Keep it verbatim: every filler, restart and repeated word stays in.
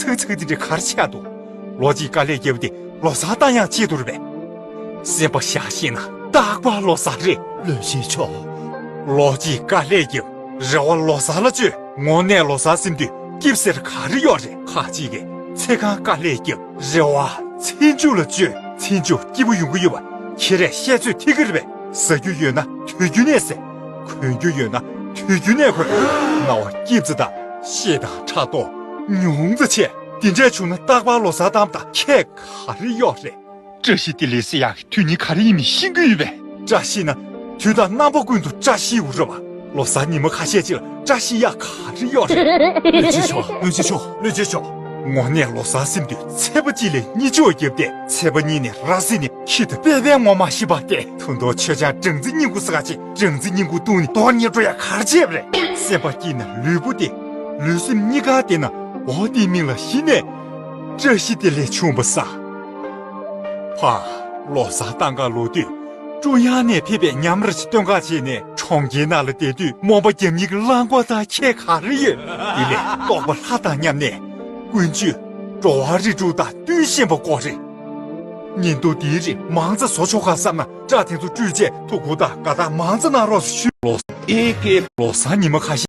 ཚག་ཚག་དེ་འདྲ་ག་རེ་བྱས་འདུག་ལོ་གཅིག་དཀའ་ལས་བརྒྱབ་སྟེ་ལོ་གསར་བཏང་ཡག་ཆེད་དུ་རེད་པས། སེམས་པ་བཞག་ཤེས་ན་རྟག་པར་ལོ་གསར་རེད། བློན་ཆེན་མཆོག་ལོ་གཅིག་དཀའ་ལས་བརྒྱབ། རེ་བ་ལོ་གསར་ལ་བཅོལ། དངོས་གནས་ལོ་གསར་ཟིན་དུས་སྐྱིད་ཟེར་ག་རེ་ཡོད་རེད། ཁ་ཅིག་གིས་ཚེ་གང་དཀའ་ལས་བརྒྱབ། རེ་བ་ཚེ་མཇུག་ལ་བཅོལ། ཚེ་མཇུག་སྐྱིད་པོ་ཡོང་གི་ཡོད་པ་ཁྱེད་རས་བཤད་ཚོད་ཐིག་གི་རེད་པས། ཟ་རྒྱུ་ཡོད་ན་དུས་རྒྱུན་ནས་ཟ། གོན་རྒྱུ་ཡོད་ན་དུས་རྒྱུན་ནས་གོན། རྣ་བ་སྐྱིད་ཙམ་དང་ཤེད་དང་ཕྲག་དོག་ཉུང་ཙམ་བྱས། དེ་འདྲས་བྱུང་ན་རྟག་པར་ལོ་གསར་བཏང་བ་དང་ཁྱད་ག་རེ་ཡོད་རེད། བཀྲ་ཤིས་བདེ་ལེགས་ཟེར་ཡག་གི་དོན་སྙིང་ག་རེ་ཡིན་མིན་ཤེས་ཀྱི་ཡོད་པས། བཀྲ་ཤིས་ན་དུས་དང་རྣམ་པ་ཀུན་ཏུ་བཀྲ་ཤིས་ཡོང་རེད་པ། ལོ་གསར་ཉི་མ་ཁ་ཤས་ཅིག་ལ་བཀྲ་ཤིས་ཡག་ག་རེ་ཡོད་རེད། བློན་ཆེན་མཆོག་བློན་ཆེན་མཆོག་བློན་ཆེན་མཆོག་དངོས་གནས་ལོ་གསར་ཟིན་དུས་ཚེས་པ་གཅིག་ལས་གཉིས་ཆོག་བརྒྱབ་སྟེ་ཚེས་པ་གཉིས་ནས་ར་བཟི་ནས་ཁྱི་དང་དཔེ་དཔེ་ངོ་མ་ཤི་བ་སྟེ། ཐུང་ཐོག་ཆོས་ཆང་སྦྲང་རྩི་སྙིང་ཁུ་ཟ་ག་ཆེ། སྦྲང་རྩི་སྙིང་ཁུ་བཏུང་ནས་མདོག་ཉེས་འགྲོ་ཡག་ག་རེ་བྱས་པ་རེད། སེམས་པ་སྐྱིད་ན་ལུས་པོ་བདེ། ལུས་སེམས་གཉིས་ཀ་བདེ་ན་འོ་དེའི་མིང་ལ་གཞི་ནས་བཀྲ་ཤིས་བདེ་ལེགས་བྱུང་བ་ཟ། ཕ། ལོ་གསར་བཏང་ག་ལོག་དུས་ཀྲུང་དབྱང་ནས་ཕེབས་པའི་ཉམས་ར་ཞིག་སྟོན་ག་བྱས་ནས་གྲོང་ཁྱེར་ནང་ལ་བསྡད་དུས་རྨོངས་པ་རྒྱབ་གཉིས་ཀྱི་རླངས་འཁོར་དང་ཁྱད་ག་རེ་ཡོད། དེ་ལས་རྟོགས་པ་ལྷ་དང་མཉམ་ནས་ཀུན་སྤྱོད་འགྲོ་བ་རིགས་དྲུག་དང་བསྟུན་ཤེས་པ་དགོས་རེད། ཉིན་ཐོ་འདིའི་རིང་མང་ཙམ་བཟོ་ཆོག་ག་བསམ་ན་སྐྲ་དེ་ཚོ་བཀྲུས་རྗེས་ཐུགས་ཁུར་དང་དགའ་རྟགས་མང་ཙམ་གནང་རོགས་ཞུ། ལོ་ཨེ་ཀེ། ལོ་གསར་ཉི་མ་ཁ་ཤས་